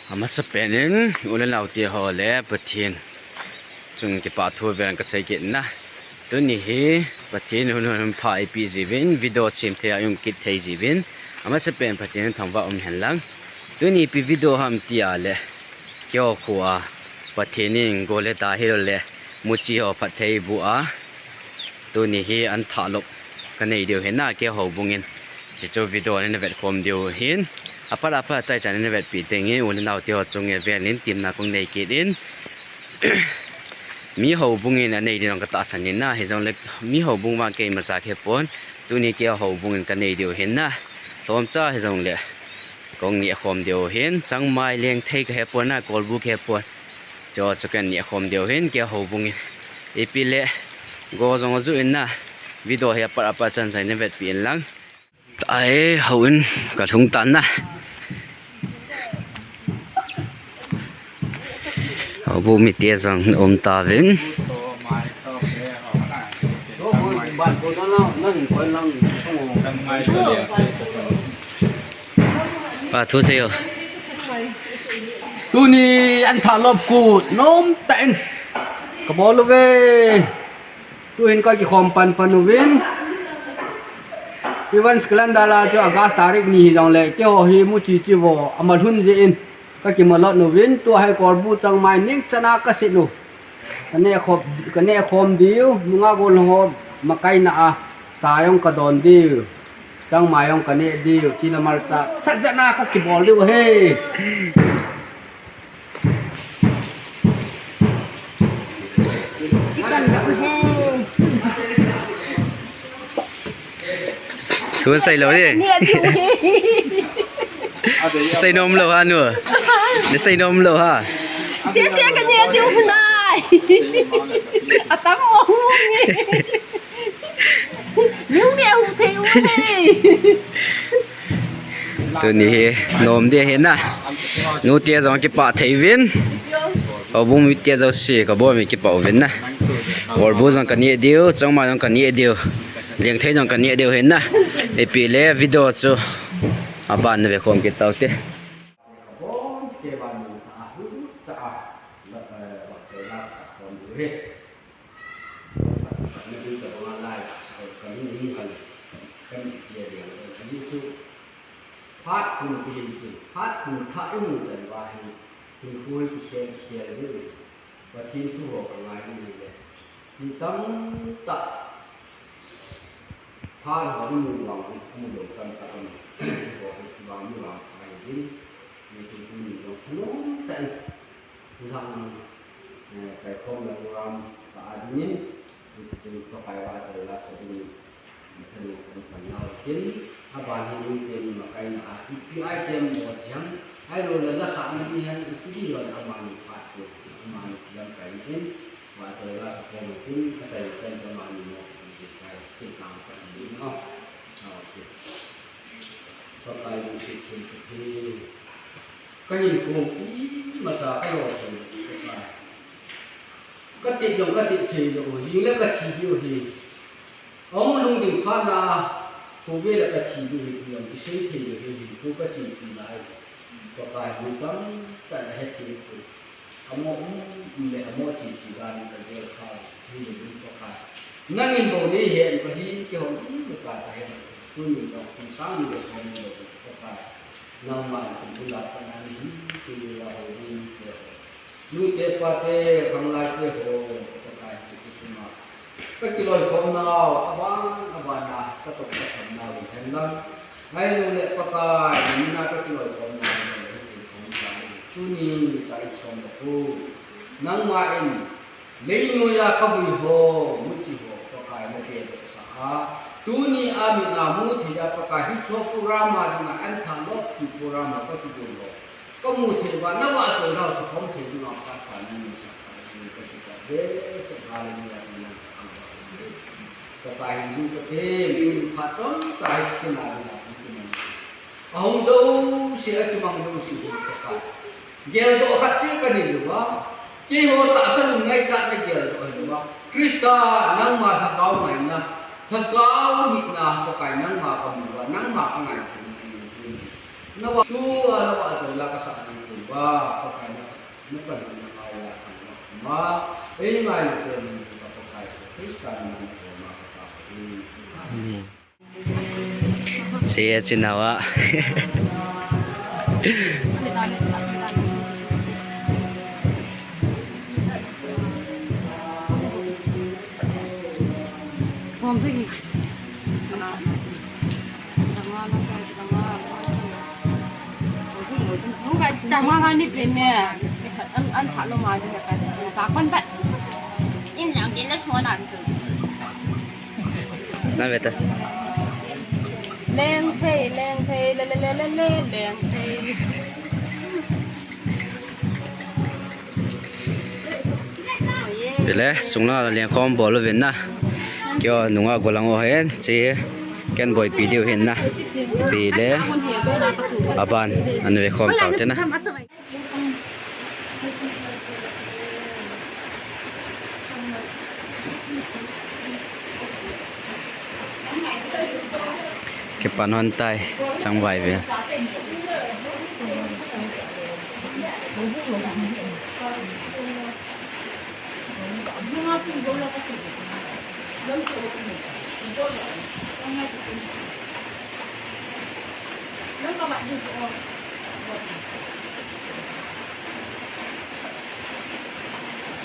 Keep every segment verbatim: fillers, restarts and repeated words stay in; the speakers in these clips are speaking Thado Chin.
Amasapen in u le nao teho le Pathen chung kipathu vel kasei kit na. Tuni hi Pathen in hun, hun, hun pha eipeh jiuvin, video sem thei a um kit thei jiuvin, amasapen Pathen in thangvah um hen lang. Tuni ipi video ham tia le, keiho khoa Pathen in gol le da hilou le muchi ho phatthei boh a, tuni hi an thah lop kanei diu hin na, keiho houbung in. Hiche chu video a nana vetkhom diu hin, apat apat a chai chan nana vetpi ding in, u le nao teho chunga vel in temna kahung nei kit in. Mi houbung in anei ding jong katahsan in na, hijongle mi houbung vang keimacha kahepon, tuni keiho houbung in kanei diu hin na. Lhomcha hijongle kahung nehkhom diu hin, changmai lengthei kahepon na, kolbu kahepon. Chu chu kanehkhom diu hin keiho houbung in. Ipi le, go jong ajuh in na, video hi apat apat chan chan nana vetpi in lang. Ai, houin kalhung tan na. Houbung mite jong um tauvin. Pa thu seiyo. Tuni an thah lop kut nomtah in kabol uve. Tuhin kakikhom pan pan uvin. Evans calendar a chu August tarik ni hijongle, keiho hi muchi chi vo amalhun jeh in kakimalot uvin, tua hi kolbu changmai neng chan a kaset u. Kanehkhom, kanehkhom diu, nungah golhang ho makaina a cha jong kadon diu, changmai jong kaneh diu, china malcha sat jat na kakibol diu ahi. Thu sei lou di. Sei nom lou ha nu. Nei sei nom lou ha. Sia sia kaneh diu nai. Atam mo hu ni. Niu ni hu thei u ni. Tuni hi nom ding ahi na. Nute jong kipah thei uvin. Houbung mite jouse kabol uvin kipah uvin na. Kolbu jong kaneh diu, changmai jong kaneh diu, lengthei jong kaneh diu ahi na. Ipi le video chu aban na vekhom kit taute. Khatna ding tabang a lai, sa, ka lungning hal, ka mi tia ding, ka ji chu, phat kum kihin chu, phat kum thah imu chan uva hi, hinkho hi kikhel, kikhel ding, Pathen thu ho ka ngai ding le, mi tamtah, phat ho imu vang, imu lou tamtah um, ho hi vang mi vang phai ding, mi chu tuni jong thanom tah in, Nang, eh, kaikhomna program ka a dingin, hichun Pakai vahchoi lasa dingin, mathanu kan pan nau tin, aban hi nute makaina a, ipi item bol ding ham, ahilouleh lasahna ding ham, ipi ding jong amani phat tu, amani lamkaina in, vahchoi lasa khom tin, achai chai amani mo, ipi kai, tin tang ka ding, oh, ah, okay. Pakai lungset thim thim. Ka hinkho imacha ka lou thei lou, Pakai. Ka tep jong ka tep thei lou, jing le ka thi diu ahi. Ahung lhung ding phat na, khovei le ka thi diu ahi, ti jong kisei thei lou ahi, hinkho ka chepi lai. Pakai, mi tamtah in ahet thei u. Amo um, um le amo chi chi dan ka gel kha, hi le ding Pakai. Nangin bou nei hen, ka hi kihou imacha ka hen. Tuni jong kum sang ni le som ni le Pakai. Nangma in kum la ka nani hi, tuni la ho ding te ho. Nu te pa te, khanglai te ho, Pakai Jesu Christa. Ka kiloikhomnau, aban, aban a, ka tokcha khamnau in hen lang. Ahilouleh Pakai, nangma ka kiloikhomnau in hen lang, hitin khom ta in. Tuni, tarik som le ko. Nangma in, leinoiya ka vui ho, muchi ho, Pakai na pedoh sah a. Tuni a mit a mu thei a Pakai, hiche program a dinga, an thah lop pi program a ka kigel ho. Ka mu thei uva, na vahchoi nau sakhom thei dinga phat pha na neisak phat ding ka kipah behseh, hallelujah, tina ka thangvah uve. Ka pai ding ka thei, ding phat chomcha hi skin a ding a thei tina. Ahung jouse, akimang jouse hi ka pai. Geldoh khat cheh ka nei uva, keiho tahsa lungngaichat na geldoh ahi uva. Krista, nangma lhagao ngaina, lhagao nihna, Pakai nangma kamu uva, nangma kangai tum si tum. Nawa tua, nawa tua la kasah tum tum ba, Pakai na, na pan na ngai la kan na ma, ei ngai na tum ka Pakai Krista na na ma ka pa. Amen. Che, che nawa. Chama ni pin ne. An, an pha lo ma ni ka. Ta kon ba. In yang ke na so na tu. Na ve ta. Lengthei, lengthei, le, le, lengthei. Tile, sunglang lengkhom bol uvin na. Kio nunga golang u hen, che, ken boipi diu hin na. Tile, aban, an ve khom tau te na. Kipan hon tai, changvai vel.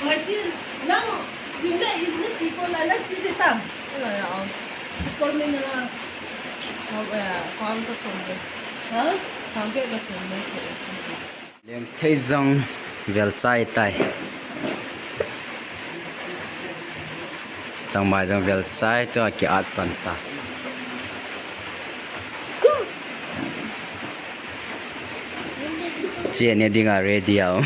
Ngai si, nang, jing le, in na ti ko la, na ti de tam. Ala ya, um. Ti ko me na la. Kong, eh, kong ka sum de. Ha? Kong ke ka sum de. Lengthei jong vel chai tai. Changmai jong vel chai tua ki at pan ta. Che ne dinga ready a um.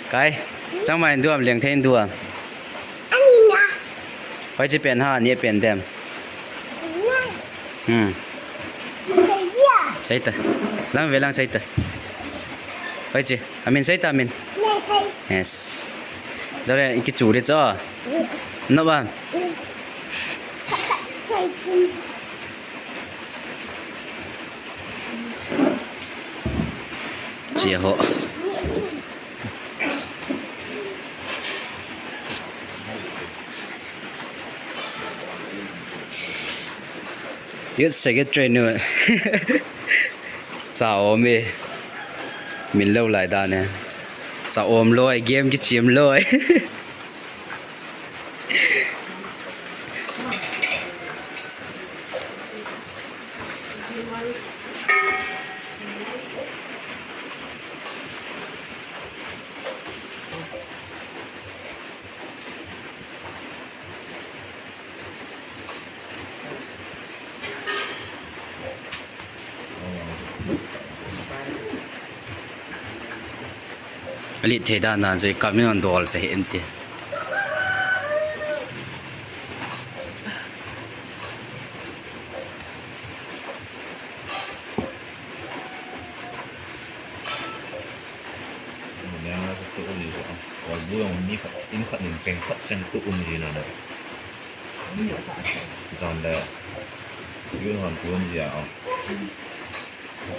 Kai, changmai in duam, lengthei in duam. Ani na. Hoi che pen ha, ni pen dem. Na. Hmm. Sei dia. Sei ta. Lang ve lang sei ta. Hoi che. Amin sei ta amin. Lengthei. Yes. Jare ki chu de cho. No ba. Sei. Chia ho. Youth secretary nu. Cha om e. Min lo lai dan e. Cha om loi, game kichim loi. Ali thei dan dan chu i kam in hon dol ta hi en ti. Nia tu um ji a. Ol bu jong mi khat, in khat in peng khat chang tu um ji na da. Jan le. Yun hon tu um ji a.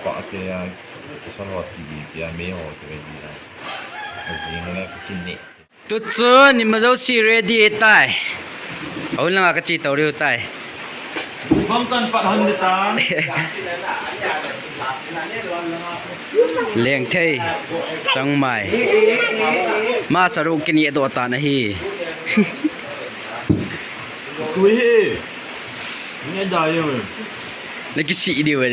Pa te a, sa lo ti di ti a, me ho tu di a. A jing le ka kin ni. Tuchun, ima jouse ready tai. Ahung langa kache tou diu tai. Bang kan pat hon di ta. Lengthei, changmai. Ma saru kini do ta na hi. Kui hi. Ni da yo. Na kisi di wa.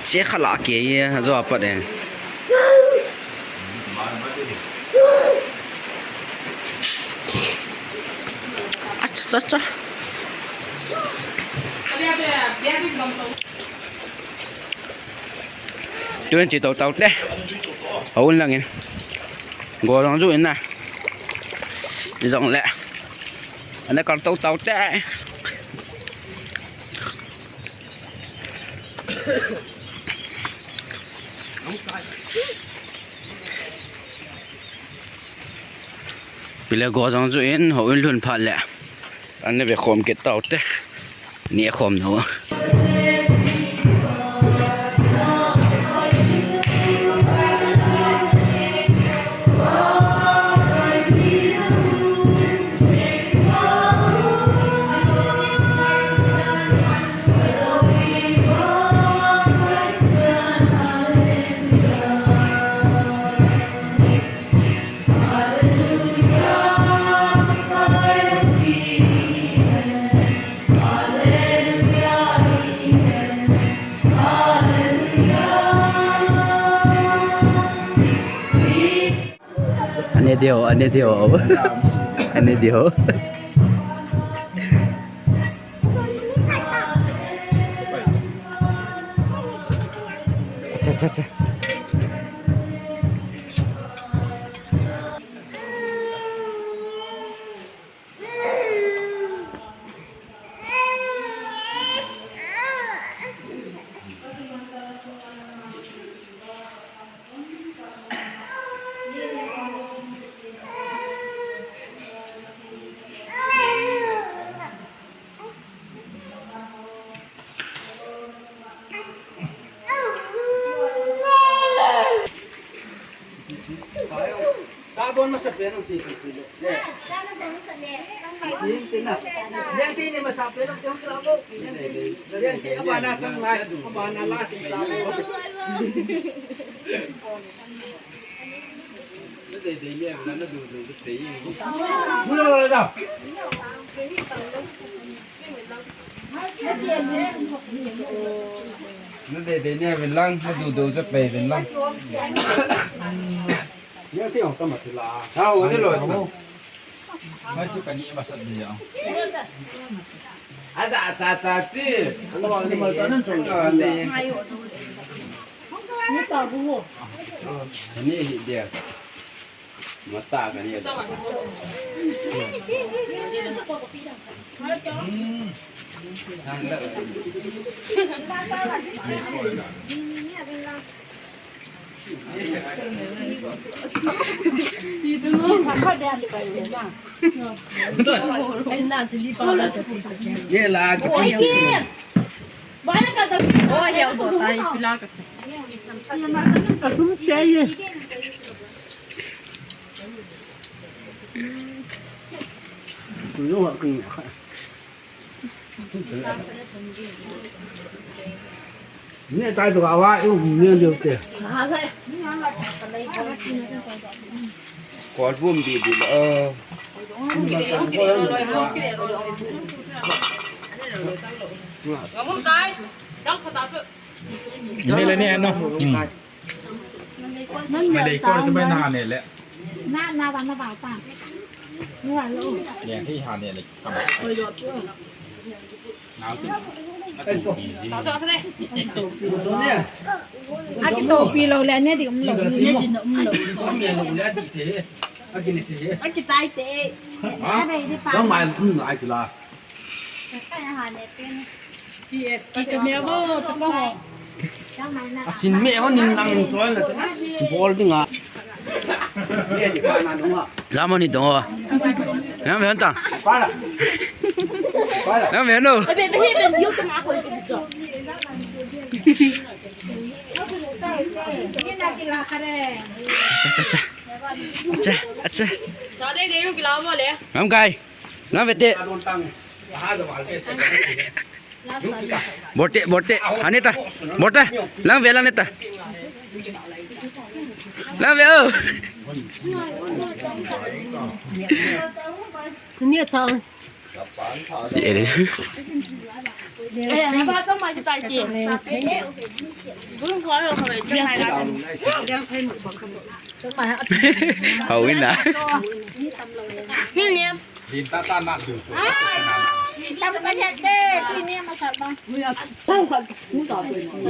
Che khala ke ye, ajo apat e. Acha, cha, cha. Tun che tou tou te. Ahung lang in. Go jong ju in na. Jong le. Ana kal tou tou te. Pile go jong chu in ho in lhun phat le. An ne ve khom kit tau te. Ni khom no. Ane dio, ane dio. Ane dio. Acha, acha, acha. Na dei dei ne vin lang, na du du chu pei vin lang. Ni ti ong tama ti la. Hao, ni lo. Mai chu kani ma sat ni ya. Acha, acha, acha, chi. Ni ta bu. Ni hi dia. Mata kani. Ye la. Oh, ya, do tai, pila ka sa. Ka sum che ye. Ni tai tu awa, u ni ni te. Kol bum di di la. Ni le ni no. Hmm. Malay ko, ito ba yung nahanele? Na, na, na, na, bata. Yan, hi hanele. Kama. Aki topi lo le, ne di um lo. Ne di um lo. Aki tai te. Ha? Dong mai um ai la. Chi to me bo, chapa ho. Asin me ho nin lang toi la, bol ding a. Lamani dong a. Lam ve ta. Lam ve no. Cha, cha, cha. Acha, acha. Lam kai. Lam ve te. Borte, borte, haneta, borte, lang ve, lang neta. Lang ve o. Ni ta. Ye le. Eh, ba ta mai tai ti. Hao ina. Ni ni. Din ta ta na du.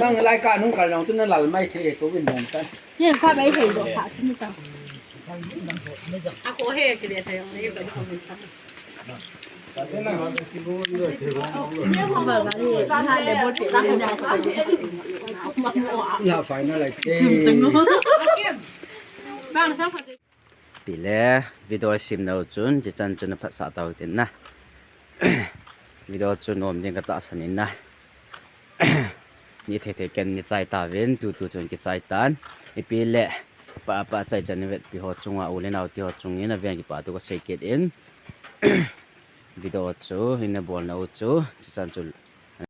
Nang lai ka nung kal nong tu na lal mai the ko win dong ta. Ni ka bai thei do sa chi ni ta. A ko he ki le thei yong ni ba ko ni ta. Ina final like Tile video sim nau chun, chichan chun aphat sa tau tin na. Video chu nom ding ka tahsan in na. Ni thei thei ken ni chai ta vin, tu tu chun ki chai tan. Ipi le, pa, pa chai chan ni vet pi ho chunga u le nau ti ho chung in a ven ki pa tu ka sei kit in. Video chu, in na bol nau chu, chichan chu